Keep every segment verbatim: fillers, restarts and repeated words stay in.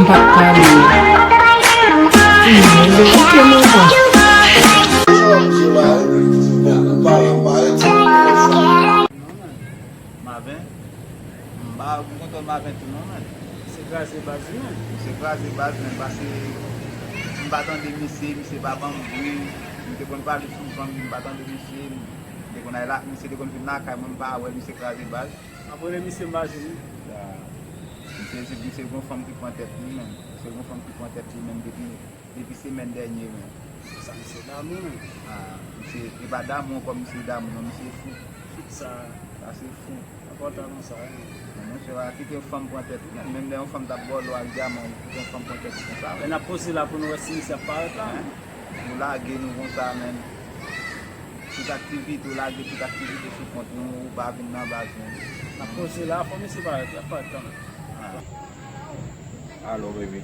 Pa pale. Mwen de koupe manman. Maven, m pa gen kontwòl Maven tou non, men. Misye kraze baz wi, men. Misye kraze baz, men, pase m pa tande misye, misye pa ban m bri. M te konn pale souvan, m pa tande misye. M te konn al la, misye te konn vin lakay mwen, m pa wè l, misye kraze baz. M ap rele misye, m pa jwenn li. Misye, se misye gon fanm ki pran tèt li, men. Misye gon fanm ki pran tèt li, men, depi, depi semèn dènye, men. Sa misye damou, men. Ah, misye, e pa damou ankò, misye damou, non, misye fou. Kit sa. Sa se fou. Enpòtan konsa, wi. Men monchè, pa kite yon fanm pran tèt ou, men. Menm lè yon fanm t ap bòlò ak dyaman, ou kite yon fanm pran tèt ou konsa, men. Men n ap poze la pou nou wè si misye ap parèt la, men. Hein? Nou lage nou konsa, men. Tout aktivite, ou lage tout aktivite sou kont nou, ou pa vin nan baz nou. N ap poze la, fò misye parèt, l ap parèt kanmenm. Ah. Alo, baby.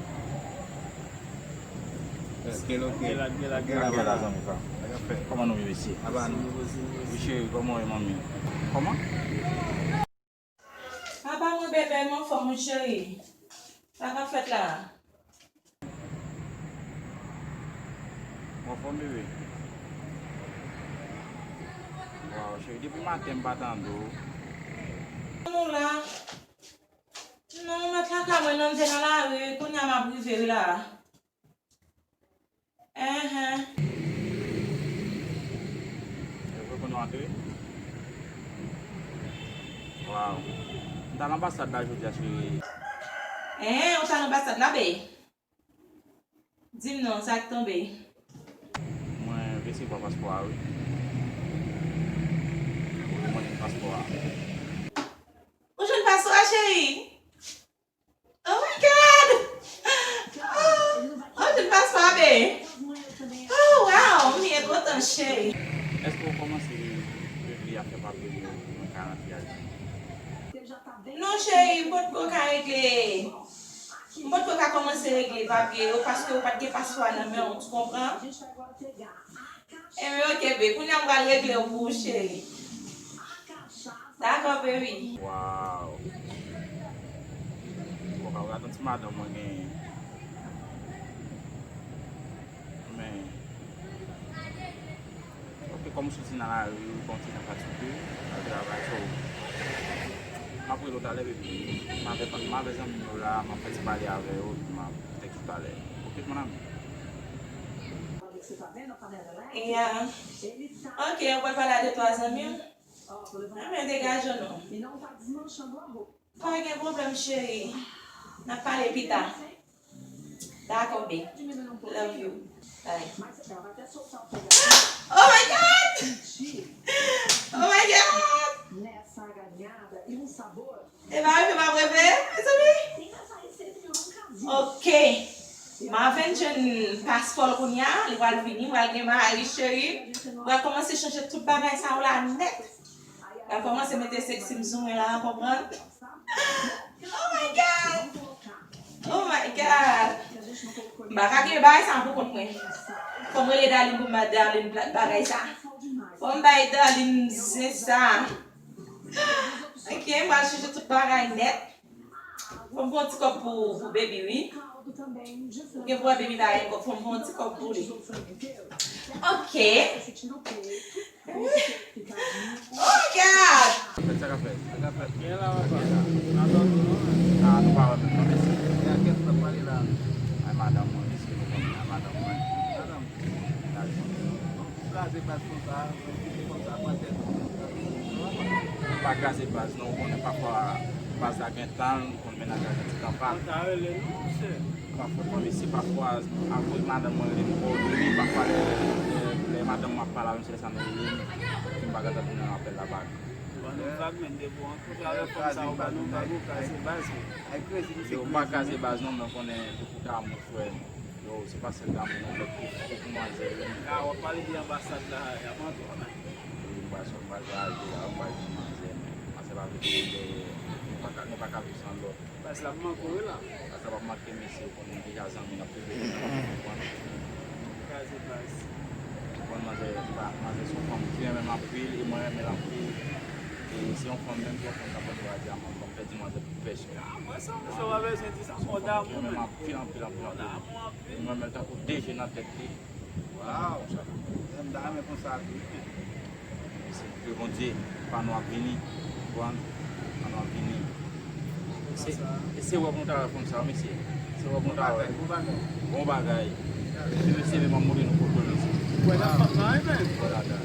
Gela, gela, gela, gela, zanmi pa m. Kòman nou ye, mesye? Aba nou. Wi, cheri, kòman w ye, manmi? Kòman? Aba mwen, bebe, m anfòm, wi, cheri. Sa k ap fèt la? Ou anfòm, bebe? Waw, cheri, depi maten m pa tande w. Nou la. Non, m ret lakay mwen, non, m te nan lari, kounye a m ap rive wi la. Enhen. E vre kounye w antre? Waw. M t al anbasad la jodi a, cheri. Enhen, ou t al anbasad la, be? Di m non, sa k tonbe? Mwen resevwa paspò a, wi. Wi, mwen jwenn paspò a. Ou jwenn paspò a, cheri? Oh my God! Oh, ou jwenn paspò a, be? Oh, wow! M byen kontan, cheri. Èske w kòmanse regle afè papye pou mwen ka rantre Ayiti? Non, cheri, m potko ka regle. M potko ka kòmanse regle papye yo paske ou pa t gen paspò a nan men w, ou konprann? Enben, oke, babe. Kounye a m pral regle yo pou ou, cheri. Dakò, baby. Waw. Bon, pa gade yon ti madanm mwen genyen. Men, oke, kòm w soti nan lari, ou pa yon ti jan fatige, al travay, so, m ap rele w talè, baby. M avè, m avè zanmi m yo la, m ap fè ti pale avè yo, epi m ap tèks ou talè. Oke, mon ami? Yeah. Oke, ou pral pale a de twa zanmi w? Enben, degaje w non. Pa gen pwoblèm, cheri. N ap pale pita. Dakò, babe. Love you. Bye. Oh my God! Oh my God! E pa reve m ap reve, mezanmi. Ok. Marvin jwenn paspò l kounye a, li pral vini, m pral gen mari, cheri. M pral kòmanse chanje tout bagay sa yo la nèt. M pral kòmanse mete sexy m sou mwen la, konprann? Oh my God! Oh my God! M pa ka kenbe bagay sa pou kont mwen. Fò m rele Darline pou m ba Darline pla-, bagay sa. Fò m bay Darline zen sa. Ok, m pral chanje tout bagay nèt. Fò m pran yon ti kòb pou, pou baby, wi. Ou gen pou wè baby pa gen kòb, fò m pran yon ti kòb pou li. Ok. Oh my God! Sa k ap fèt? Sa k ap fèt? Gen la, papa. N ap tann ou, non? Ah, nou pa wè menm, non, mèsi. Gen kèt nan pale la. Ay, madanm mwen, mèsi nou konn, ay, madanm mwen. Madanm. Ay, madanm. Ou kraze baz konsa, ou konsa, pran tèt ou. Nou pa kraze baz, non, ou konnen pafwa baz la gen tan l, ou konn mennaj la gen ti tan pa l. Mwen ta rele nou, monchè. Pafwa, mwen, mesye, pafwa, akoz madanm mwen rele m kòdone, pafwa lè, lè, lè madanm mwen ap pale avè m, se lè sa nou rele m, epi m pa gentan tounen apèl la bak. Ban nou vag, men, depi w ankontre avèk fanm sa, ou ban nou vag, ou kraze baz, wi. Yo, m pa kraze baz, non, men ou konnen, depi w damou, frè m. Yo, se pa sèl damou, non, lòt kou, kou pou manzè, wi. A, w ap pale de anbasad la, y ap antre, men. Wi, m pa sòt, m pa kraze la, m pa di manzè, men manzè pa vle tounen dèyè, nou pa ka, nou pa ka viv san lòt. Baz la ap manke w wi la. Baz la p ap manke, mesye, ou konnen nou deja zanmi, n ap toujou zanmi, ou konprann? Kraze baz. Ou konn manzè, manzè se yon fanm ki renmen m anpil, e mwen renmen l anpil. E se yon fanm menm, se yon fanm k ap antouraje a m, yon fanm k pèdi manzè pou pèsonn. Ah, mwen sa, mwen sa, w pa bezwen di sa, m konn damou menm. Anpil, anpil, anpil, anpil. Mwen menm tankou de je nan tèt li. Waw. Konsa. Mwen ta renmen konsa tou. Se ke Bondye, pa nou ap vini. Konprann? Pa nou ap vini. Se, se wè pou nou ta wè fanm sa, mesye. Se wè pou nou ta wè. Bon bagay, bon bagay. Bon bagay. Mesye, mesye, men m ap montre nou foto l, mesye. Wè nan fanm nan, wi, men. Wè ladan.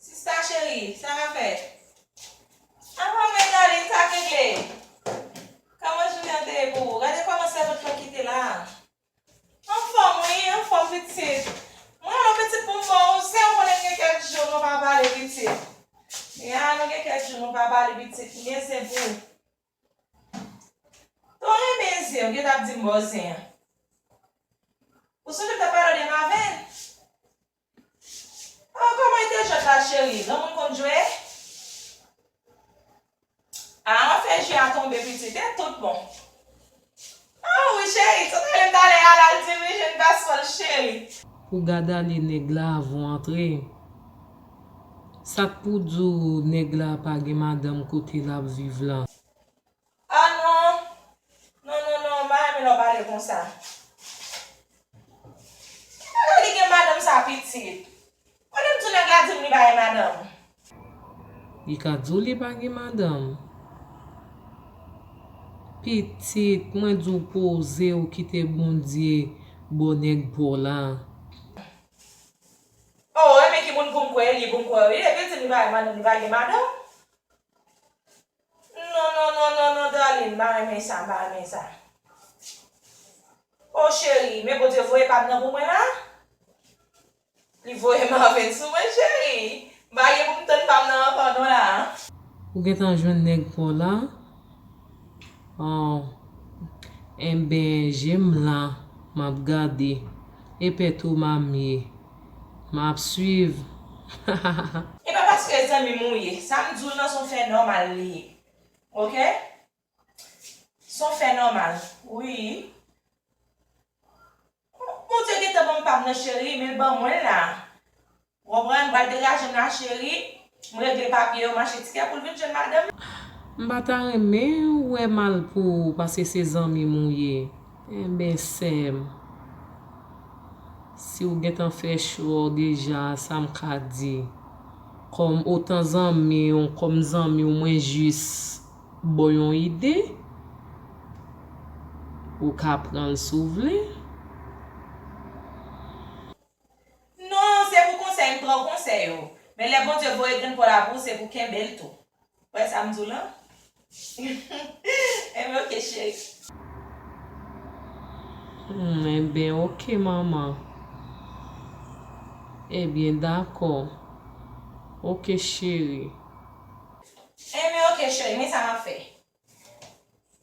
Sista cheri, sa k ap fèt? Apa men Darline, sa k regle? Kòman jounen an te ye pou ou? Gade kòman sèvant lan kite la. Anfòm wi, anfòm pitit. Mwen alò pitit pou m ba w, se ou konnen gen kèk jou nou pa pale pitit. Ya, nou gen kèk jou nou pa pale pitit. M gen zen pou ou. Ou renmen zen, ou gentan ap di m ba w zen an. Ou sonje m t ap pale w de Marvin? Oh, kòman e te jwèt la, cheri? Granmoun konn jwe? Ah, w ap fè jwe a tonbe, pitit, e tout bon. Ah, wi, cheri, tout ale m t ale al, al dirije n paspò l, cheri. Pou gade ale nèg la avan w antre. Sa k pou di w nèg la pa gen madanm kote l ap viv la? Ah non. Non, non, non, m pa renmen lè w pale konsa. Ki bagay li gen madanm sa pitit? Kote m di w nèg la di m li pa gen madanm? Li ka di w li pa gen madanm? Pitit, mwen di w poze w kite Bondye ba w nèg pa w la. Oh, e men ki moun pou m kwè li, pou m kwè li. Epi l di m li pa gen madanm, li pa gen madanm. Non, non, non, non, non, Darline, m pa renmen sa, m pa renmen sa. Oh, cheri, men Bondye voye pa m nan pou mwen la. Li voye Marvin sou mwen, cheri. M pa gen pou m tann pa m nan ankò non la. Ou gentan jwenn nèg pa w la? Oh. Enben, je m la, m ap gade. E pè tou m ap ye. M ap swiv. E pa paske zanmi m ou ye. Sa m di w nan se yon fè nòmal li ye. Oke? Se yon fè nòmal. Wi. Bondye gentan ban m pa m nan cheri, men l ban mwen l la. Ou konprann? M pral degaje m la cheri. M regle papye yo, m achte tikè pou l vin jwenn madanm. M pa ta renmen wè mal pou ou paske se zanmi m ou ye. Enben sè m, si w gentan fè chwa w deja, sa m ka di? Kòm otan zanmi w, kòm zanmi w, mwen jis ba w yon ide, ou ka pran l si w vle. Non, se pou konsèy, m pran konsèy ou. Men lè Bondye voye grenn pa w la pou ou, se pou kenbe l tou. Ou wè sa m di w lan? Enben, oke, cheri. Hmm, enben, oke, manman. Ebyen, dakò. Oke, cheri. Enben, oke, cheri, men sa m ap fè.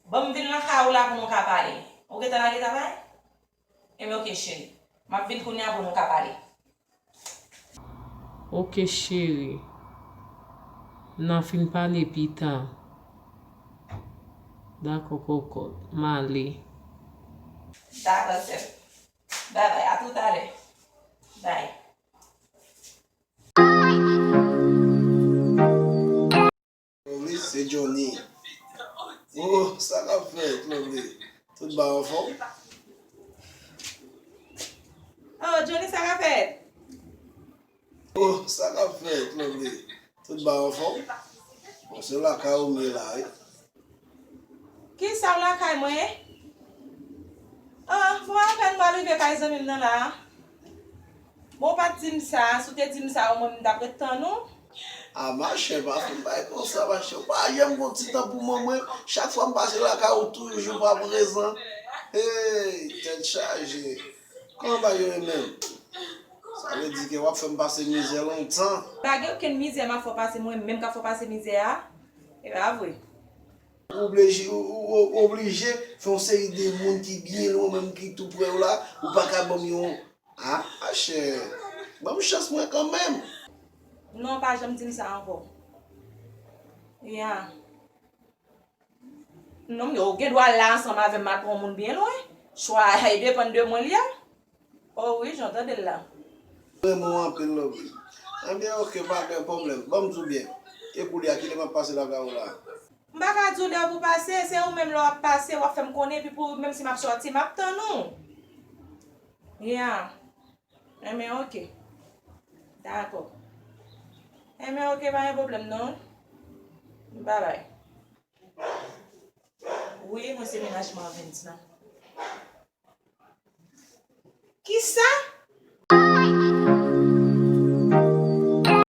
Ban m vin nan kay ou la pou nou ka pale. Ou gentan lage travay? Enben, oke, cheri. M ap vin kounye a pou nou ka pale. Oke, cheri. N a fin pale pita. Dakò, kòkòt. M ale. Dakò, sè m. Babay, a toutalè. Bay. Lovely, se Johnny. Oh, sa k ap fèt, Lovely? Tout bagay anfòm? Oh, Johnny, sa k ap fèt? Oh, sa k ap fèt, Lovely? Tout bagay anfòm? Bon, se lakay ou m ye la, wi. Kisa w lakay mwen? Ah, bon, apèn m pral rive kay zanmi m nan la. Bon, w pa t di m sa, si w te di m sa, omwen m t ap ret tann ou. Ah, machè, pa fin bay konsa, machè. Ou pa janm gon ti tan pou mwen, mwen. Chak fwa m pase lakay ou, toujou pa prezan. Hey, tèt chaje. Kòman bagay yo ye menm? Sa vle di ke w ap fè m pase mizè lontan. Pa gen okenn mizè m ap fè w pase, mwen menm k ap fè w pase mizè a. E pa vre. Ou oblije, ou, ou, ou oblije fè yon seri de moun ki byen lwen, menm ki tou prè w la, ou pa ka ban m yon, ah, machè, ban m chans mwen kanmenm. Non, pa janm di m sa ankò. Ya. Non, men ou gen dwa al la ansanm avè m, al pran yon moun byen lwen. Chwa a, e depann de mwen li a. Oh wi, jan w tande l la. Renmen w anpil, Lovely. Ebyen, oke, pa gen pwoblèm. Ban m di w byen. E koulye a, kilè m ap pase lakay ou la? M pa ka di w lè pou pase, se ou menm lè w ap pase, w ap fè m konnen, epi pou menm si m ap sòti, m ap tann ou. Ya. Enben, oke. Dakò. Enben, oke, pa gen pwoblèm non. Babay. Wi, mwen se mennaj Marvens lan. Kisa?